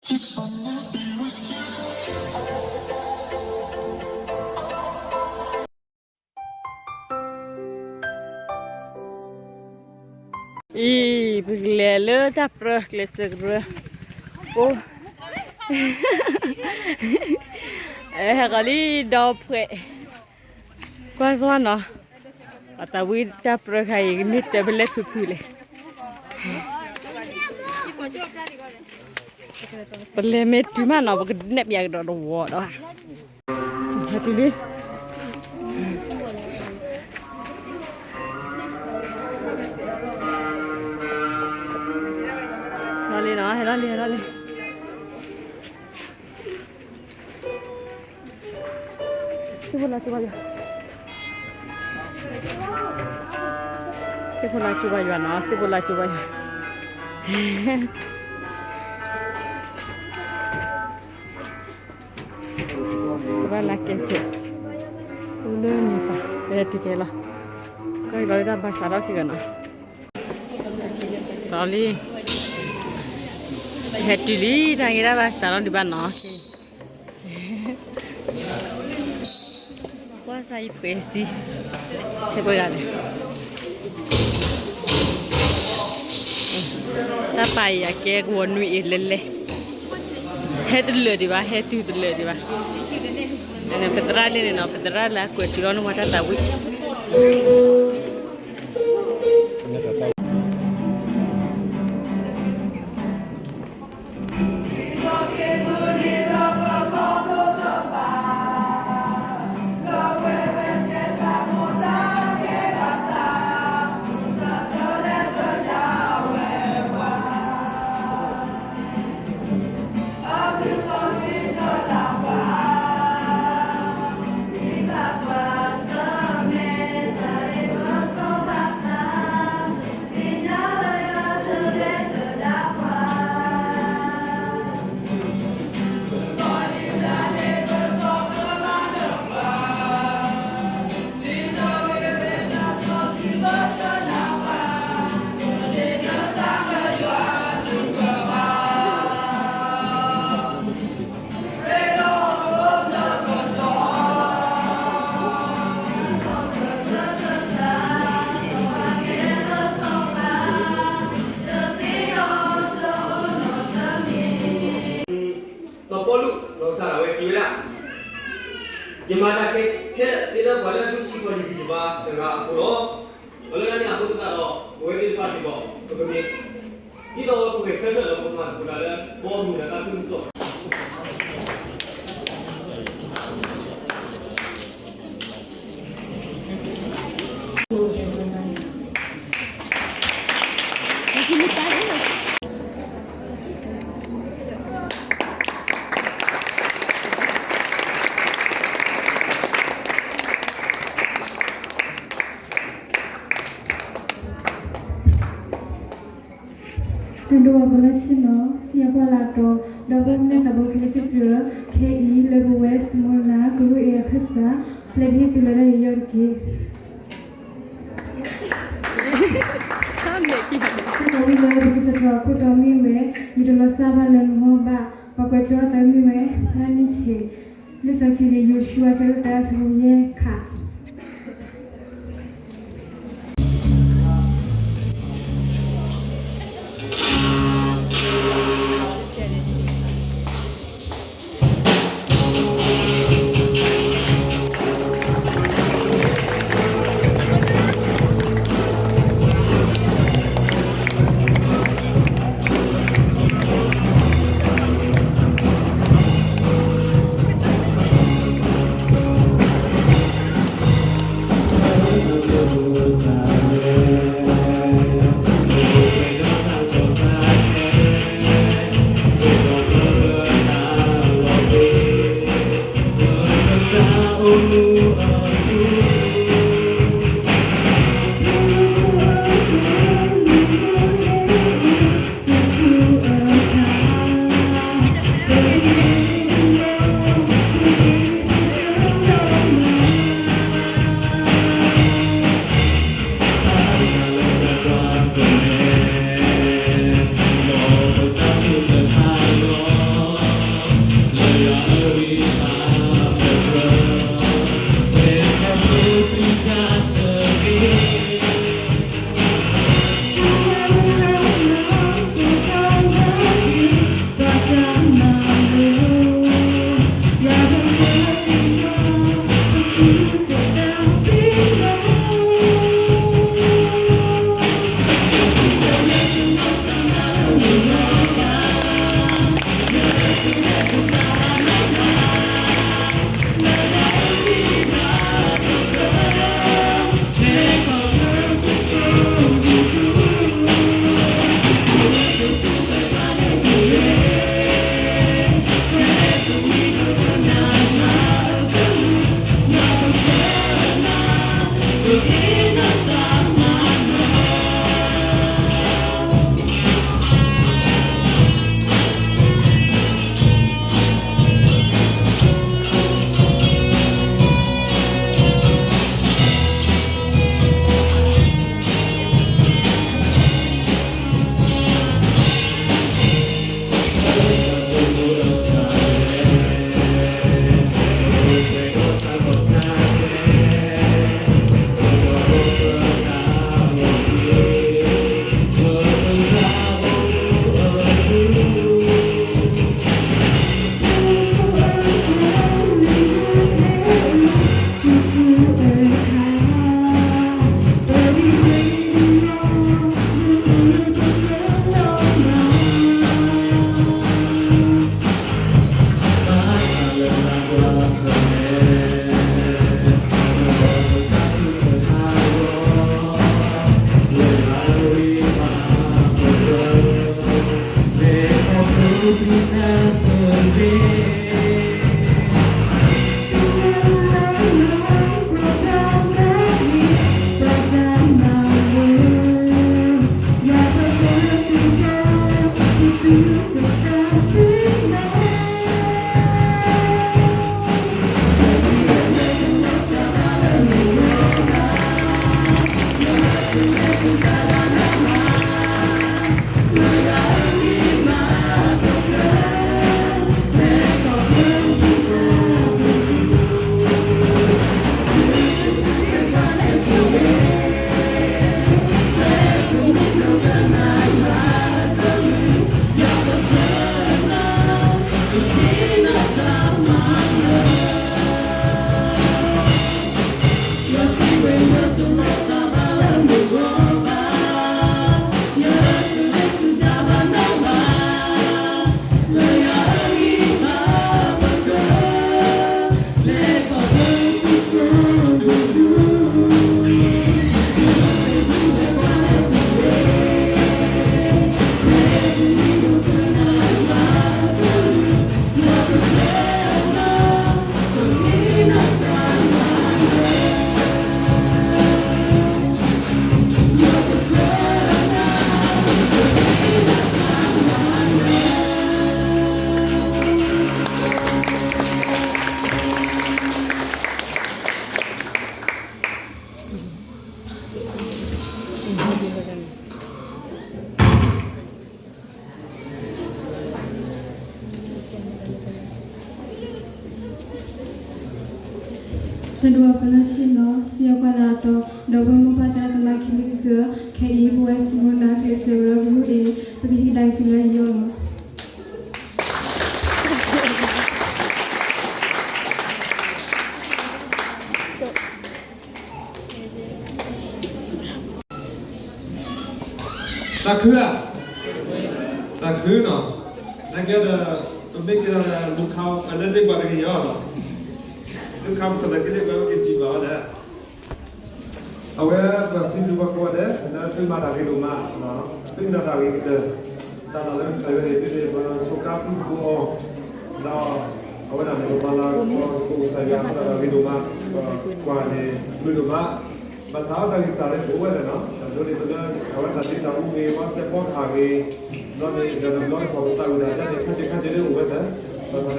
အံၤ ပကလဲၤလၢတၢ်ပြၢကျဲးစၢးကရၢ, အိၣ်, ဟဲဃီၤလံဒီဖှဲး, ကွၢ်စ့ၢ်နီၤ, အသးဝံၣ်တၢ်ပြၢခါအံၤ ကန့ၢ်တၢ်ဖဲလဲၣ်ဖုဖုလဲၣ်. ပလဲၤမ့ၢ်တုၤမးနီၤ ပကနဲၣ်ပျးကဒီးတဝီဒီး, ဟဲတုၤလံ, လီၤလံနီၤ ဟဲလီၤလံ ဟဲလီၤလံ. သ့ၣ်ဖိလၢကၠိဘၣ်ယွၤ, သ့ၣ်ဖိလၢကၠိဘၣ်ယွၤနီၤ သ့ၣ်ဖိလၢကၠိဘၣ်ယွၤ, ကဘၣ်လၢကဲစၢး, အိၣ်လၢန့ၣ်ပၤ ပဟဲတုၤကဲလီၤ, ကီၢ်အံၤလီၤလၢတၢ်ဘၣ်စးထီၣ်ခံဂၤနီၤ. စီၤလံ, ဟဲတုၤလံ တၢ်ဂ့ၢ်တၢ်ဘၣ်စးထီၣ်ဒံးဘၣ်နီၤ. ကွၢ်စၢ်ယပှဲၤစံ, ဆဲးပှဲၤဂၤလဲၣ်, တၢ်ပာ်အံၤအကဲကဝီၤနွံအံၤလဲၤလဲၤ, ဟဲတလၢာ်ဒံးဘၣ် ဟဲတုၤတလၢာ်ဒံးဘၣ်. ပသရၣ်န့ၣ်နီၤ ပသရၣ်လၢအကွဲးတုၤလီၤန့ၣ် ဝဲတၢ်သးဝံၣ် စီၤပီလူး ဒီးကစၢ်ဒၣ်ဝဲစံးဝဲဒၣ်, ယမၤတၢ်ခဲလၢာ်သ့လၢပှၤလၢအဒိးဆံးထီၣ်ယဂံၢ်ယဘါတဂၤအဃိလီၤ. ဒီးလၢတၢ်န့ၣ်အဃိသတးဒီး ပဝဲသ့ၣ်တဖၣ်စ့ၢ်ကီး ပကမ့ၢ် ဒ်သိးပဂဲၤဆၢထၢၣ်ဒီးပမၤသကိးတၢ်လၢဘီမုၢ်ဒီးတၢ်သူၣ်မုၢ်သး တၢ်ဒိးဘၣ်ပှၤလၢဆ့ၣ်နီၤ စံၣ်အပှၢ်လၢအတီၤ ဒီးဘၣ်မနုၤသးဘိခဲလၢာ်သ့ၣ်သုဧၢ, ခဲအံၤလၢပဝဲစမူလနၤ ကရူၢ်အ့အကစၢ် ပျဲပဟ့ၣ်သုလၢတၢ်ယူးယီၣ်တက့ၢ်. တၢ်သးဝံၣ်လၢပကသတြီၤအခိၣ်တီမ့ၢ်ဝဲ ယတလီၤစၢ်ဘၣ်လၢနဂီၢ်ဘၣ်, ပှၤကွဲးကၠီအသးမ့ၢ်ဝဲ သရၣ်နံၣ်ဆံး, လံာ်စီဆှံန့ၣ် ယိၤၡူအၤ အဆၢဒိၣ်တၢ အဆၢဖိယဲၢ်ခါ. တၢ် တဒိးပလၢဆ့ၣ်နီၤ စံၣ်ညီၣ်ကွီၢ်လၢအတီၤ ဒီပုၢ်ဝဲၢ်မိၢ်ပၢ်သရၣ်သမါခံမံၤသၢဂၤ ခဲအံၤ ပဝဲစံးဘျုးနၤ ကျဲးစၢးဝဲဒၣ်ပဟူအ့ၣ် ပကဟ့ၣ်ဒၣ်က့ၤသုလၢယိၣ်လီၤ. တၢ်ခုဧါ, တၢ်ခုနီၤ, နာ်က့ဒီး ပမ့ၢ်ကဲထီၣ်လၢလူၤခါ အလၢသ့ၣ်ပှၤတကယၤလီၤ, လူၤခါပသးက့လၢပှၤကစံးဘၣ်ဝဲဒၣ် အဝဲပှၤစံးဘျုးပှၤကိးဂၤဒဲး လၢသုမၤတၢ်ဂ့ၤဒိၣ်မး, သုမၤတၢ်ဂ့ၤကတၢၢ်, တၢ်လီၢ်လၢကစၢ်ယွၤန့ၣ် ဒ်န့ၣ်ပဆိးကါသုသကိးအီၤ, ဒီးအဝဲဒၣ်န့ၣ် ပမၤလၤကပီၤကစၢ်ယွၤ ပတၢ်ဂ့ၤဒိၣ်မး, ပကွၢ်န့ၣ်မုာ်ဒိၣ်မး, ဘၣ်ဆၣ်တၢ်ဂံၢ်စၢ်လၢပအိၣ်ဝဲဒၣ်နီၤ, တၢ်ဒိးန့ၣ်လၢ အဝဲတၢ်ဒ့တၢ်အူဂ့ၤ ဘၣ်စဲးဖီထးဂ့ၤ, ဘျီန့ၣ် ဒီးတဘျီတခီၣ်ပတၢ်ဂုၤတၢ်ဂၤန့ၣ် ခါဆၢခါဆၢလၢအိၣ်ဝဲဒၣ်, ဘၣ်ဆၣ်သနာ်က့လၢ ခါဆူမဲာ်ညါဒီး ပကမၤဂ့ၤအီၤသကိး, မ့မ့ၢ်လၢတၢ်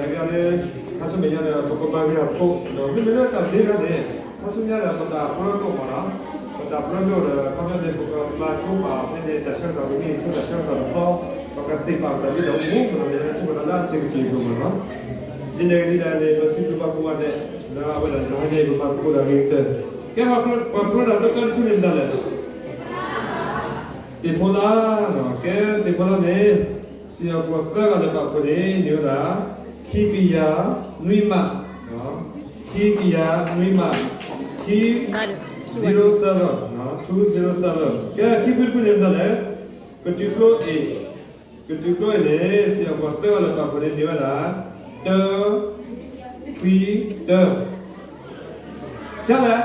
ဒ့ခါန့ၣ် ခါဆူညါဒီး ပတၢ်ပြၢလိာ်မးနီၤ, ပတၢ်ပြၢလိာ်ဒီး ခီဖျိန့ၣ် ပကမၤဆိပာ်ဖဲန့ၣ် တၢ်ဆၢကတီၢ်ပမ့ၢ်ဆိတၢ်ဆၢကတီၢ်တသီ, ပကစံးပာ်ပတၢ်ဒ့တၢ်အူမးနီၤ, မ့ၢ်လၢဆိပာ်တၢ်လၢအဆင်မပြေပှၤမးနီၤ, ဒ်လဲၣ်ဂ့ၤဒ်လဲၣ်န့ၣ် ပစံးဘျုးဘၣ်ကိးဂၤဒဲး, လၢအဝဲဒၣ်တဟါညါအံၤ ပမၤသကိးတၢ်ဂ့ၤကတၢၢ်, ကဲပှၤပြၢတၢ်တၢတၢတဖုန့ၣ်မတၤလဲၣ် သ့ၣ်ဖိလါ, ကဲသ့ၣ်ဖိလါန့ၣ် စံၣ်ညီၣ်ကွီၢ်သၢဂၤလၢပာ်ဖှိၣ်န့ၣ် န့ၢ်ဝဲဒၣ် ခံကယၤနွံမး, ခံကယၤနွံမး, ခံ, zero seven, two zero seven, ကဲခံဖုတဖုန့ၣ်မတၤလဲၣ်, ကတုၤကျိအ့ၣ်, ကတုၤကျိအ့ၣ်န့ၣ် စံၣ်ညီၣ်ကွီၢ်သၢဂၤလၢပာ်ဖှိၣ်န့ၣ် န့ၢ်ဝဲဒၣ် တၢ ခွံတၢ ကၢ်လဲၣ်,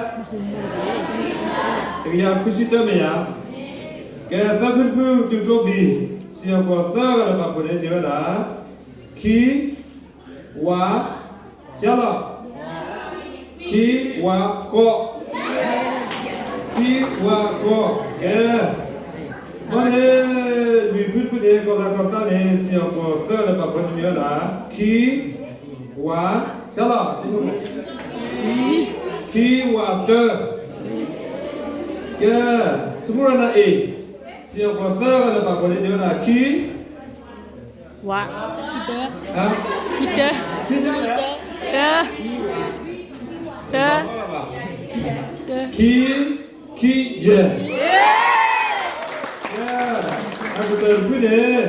တကယၤခွံဆံတၢမ့ၢ်ဧါ, ကဲသၢဖုတဖု တုၤကျိဘံၣ်, စံၣ်ညီၣ်ကွီၢ်သၢဂၤလၢပာ်ဖှိၣ်န့ၣ် န့ၢ်ဝဲဒၣ် ခံ, ဝး, ကၢ်လီၤ, ခံ, ဝး, ဃိး, ခံ, ဝး, ဃိး, ကဲ, ဘၣ်န့ၣ် လွံၢ်ဖုတဖုန့ၣ် ကီၢ်သးကီၢ်သးန့ၣ် စံၣ်ညီၣ်ကွီၢ်သၢဂၤလၢပာ်ဖှိၣ်န့ၣ် န့ၢ်ဝဲဒၣ် ခံ, ဝး, ကၢ်လီၤ, ခံ, ဝး, တၢ, ကဲ, စမူရနၤအ့ၣ်, စံၣ်ညီၣ်ကွီၢ်သၢဂၤလၢပာ်ဖှိၣ်န့ၣ် န့ၢ်ဝဲဒၣ် ခံ, ဝး, ခံတၢ, ခံတၢ, ခံတၢ, တၢ, တၢ, ခံ, ခံ, ယဲၢ်, ကဲ, အကတၢၢ်တဖုန့ၣ်,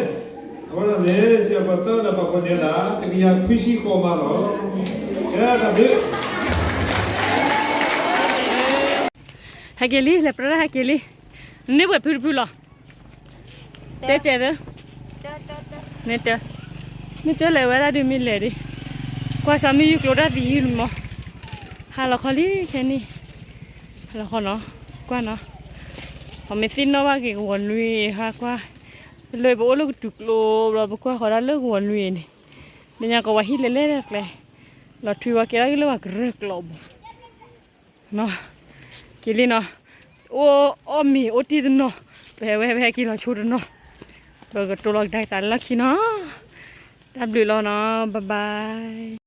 အဝဲဒၣ်န့ၣ် စံၣ်ညီၣ်ကွီၢ်သၢဂၤလၢပာ်ဖှိၣ်န့ၢ်ဝဲဒၣ် တကယၤခွံဆံဃိးမးလီၤ, ကဲ, တၢ်ဘျုး ဟဲက့ၤလံ, လဲၤပြၢဟဲက့ၤလံ, နန့ၢ်ပှဲၤဖုတဖုလီၤ, တဲကဲသၢ, မ့ၢ်တၢ, မ့ၢ်တၢလဲၤဝဲဒၣ်ဒုးမ့ၢ်လဲၤဒုး, ကွၢ်စးမ့ၢ်ယုၢ်ကျိတၢ်သံယုၢ်မး, ဟါလီၤခီလံခဲန့ၣ်, ဟါလီၤခီနီၤ, ကွၢ်နီၤ, ပမ့ၢ်သ့ၣ်နီၣ်ဘၣ်က့ၤကဝီၤနွံဟါကွၢ်, လၢပအိၣ်လၢကတုၤကျိဘျီ ပကွၢ်ဃီၤဒၣ်လၢကဝီၤနွံန့ၣ်, လၢညါကီးဝဲဟံၣ်လဲၤလဲၤကျဲ, လီၤထွံဝဲကဲထီၣ်က့ၤလၢပှၤကရၢၢ်ကျီးအပူၤ, က့ၤလံနီၤ, အိၣ်အီၣ်မ့ၤအိၣ်တံၢ်တနီၤ, ပဟဲဝဲ ပဟဲက့ၤလီၤဆိတနီၤ, ပကတိၤလီၤကဒါက့ၤသးလၢလီၢ်ခံနီၤ, တၢ်ဘျုးလီၤနီၤ, bye bye.